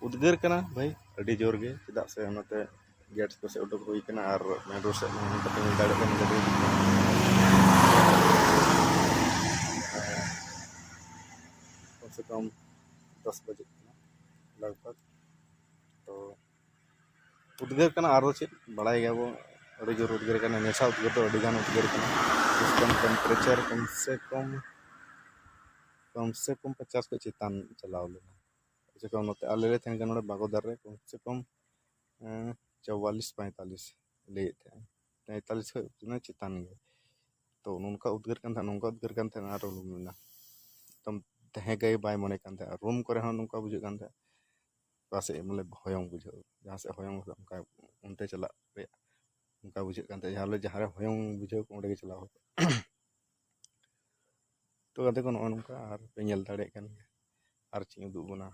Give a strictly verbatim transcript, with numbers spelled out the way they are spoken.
ᱩᱫᱽᱜᱟᱹᱨ ᱠᱟᱱᱟ ᱵᱷᱟᱹᱭ, ᱟᱹᱰᱤ ᱡᱳᱨ ᱜᱮ, ᱪᱮᱫᱟᱜ ᱥᱮ ᱱᱚᱛᱮ ᱜᱮᱴ ᱠᱚ ᱥᱮᱫ ᱩᱰᱩᱠ ᱦᱩᱭ ᱠᱟᱱᱟ ᱟᱨ ᱢᱮᱱ ᱨᱳᱰ ᱥᱮᱫ ᱦᱚᱸ ᱠᱟᱹᱴᱤᱡ ᱧᱮᱞ ᱫᱟᱲᱮᱭᱟᱜ ᱠᱟᱱᱟ ᱜᱟᱹᱰᱤ ᱦᱤᱡᱩᱜ ᱠᱟᱱᱟ᱾ ᱠᱚᱢ ᱥᱮ ᱠᱚᱢ ᱫᱚᱥ ᱵᱟᱡᱮ ᱠᱟᱱᱟ ᱞᱟᱜᱽ ᱵᱷᱟᱜᱽ᱾ ᱛᱚ ᱩᱫᱽᱜᱟᱹᱨ ᱠᱟᱱᱟ, ᱟᱨ ᱫᱚ ᱪᱮᱫ, ᱵᱟᱲᱟᱭ ᱜᱮᱭᱟᱵᱚ ᱟᱹᱰᱤ ᱡᱳᱨ ᱩᱫᱽᱜᱟᱹᱨ ᱠᱟᱱᱟ, ᱱᱮᱥᱟ ᱩᱫᱽᱜᱟᱹᱨ ᱫᱚ ᱟᱹᱰᱤ ᱜᱟᱱ ᱩᱫᱽᱜᱟᱹᱨ ᱠᱟᱱᱟ᱾ ᱥᱤᱥᱴᱮᱢ ᱴᱮᱢᱯᱟᱨᱮᱪᱟᱨ ᱠᱚᱢ ᱥᱮ ᱠᱚᱢ ᱠᱚᱢ ᱥᱮ ᱠᱚᱢ ᱯᱚᱪᱟᱥ ᱠᱷᱚᱱ ᱪᱮᱛᱟᱱ ᱪᱟᱞᱟᱣ ᱞᱮᱱᱟ᱾ ᱡᱚᱠᱷᱚᱱ ᱱᱚᱛᱮ ᱟᱞᱮ ᱞᱮ ᱛᱟᱦᱮᱸ ᱠᱟᱱᱟ ᱱᱚᱰᱮ ᱵᱟᱜᱚᱫᱟᱨ ᱨᱮ, ᱠᱚᱢ ᱥᱮ ᱠᱚᱢ ᱮᱸ, ᱪᱩᱣᱟᱞᱤᱥ ᱯᱚᱸᱭᱛᱟᱞᱤᱥ ᱞᱟᱹᱭᱮᱫ ᱛᱟᱦᱮᱸᱫ, ᱯᱚᱸᱭᱛᱟᱞᱤᱥ ᱠᱷᱚᱱ ᱩᱛᱱᱟᱹ ᱪᱮᱛᱟᱱ ᱜᱮ᱾ ᱛᱚ ᱱᱚᱝᱠᱟ ᱩᱫᱽᱜᱟᱹᱨ ᱠᱟᱱ ᱛᱟᱦᱮᱸᱫ, ᱱᱚᱝᱠᱟ ᱩᱫᱽᱜᱟᱹᱨ ᱠᱟᱱ ᱛᱟᱦᱮᱸᱫ, ᱟᱨ ᱟᱞᱚᱢ ᱢᱮᱱᱟ, ᱮᱠᱫᱚᱢ ᱛᱟᱦᱮᱸ ᱜᱮ ᱵᱟᱭ ᱢᱚᱱᱮ ᱠᱟᱱ ᱛᱟᱦᱮᱸᱫ᱾ ᱨᱩᱢ ᱠᱚᱨᱮ ᱦᱚᱸ ᱱᱚᱝᱠᱟ ᱵᱩᱡᱷᱟᱹᱜ ᱠᱟᱱ ᱛᱟᱦᱮᱸᱫ, ᱚᱠᱟ ᱥᱮᱫ ᱵᱚᱞᱮ ᱦᱚᱭᱚᱝ ᱵᱩᱡᱷᱟᱹᱜ, ᱡᱟᱦᱟᱸ ᱥᱮᱫ ᱦᱚᱭᱚᱝ ᱵᱩᱡᱷᱟᱹᱜ, ᱚᱱᱠᱟ ᱚᱱᱛᱮ ᱪᱟᱞᱟᱜ ᱨᱮᱭᱟᱜ ᱚᱱᱠᱟ ᱵᱩᱡᱷᱟᱹᱜ ᱠᱟᱱ ᱛᱟᱦᱮᱸᱫ᱾ ᱡᱟᱦᱟᱸ ᱨᱮ, ᱡᱟᱦᱟᱸ ᱨᱮ ᱦᱚᱭᱚᱝ ᱵᱩᱡᱷᱟᱹᱣ ᱠᱚᱜ, ᱚᱸᱰᱮ ᱜᱮ ᱪᱟᱞᱟᱣ ᱦᱩᱭᱩᱜᱼᱟ᱾ ᱛᱚ ᱜᱟᱛᱮ ᱠᱚ, ᱱᱚᱜᱼᱚ ᱱᱚᱝᱠᱟ, ᱟᱨ ᱯᱮ ᱧᱮᱞ ᱫᱟᱲᱮᱭᱟᱜ ᱠᱟᱱ ᱜᱮᱭᱟ᱾ ᱟᱨ ᱪᱮᱫ ᱤᱧ ᱩᱫᱩᱜ ᱵᱚᱱᱟ,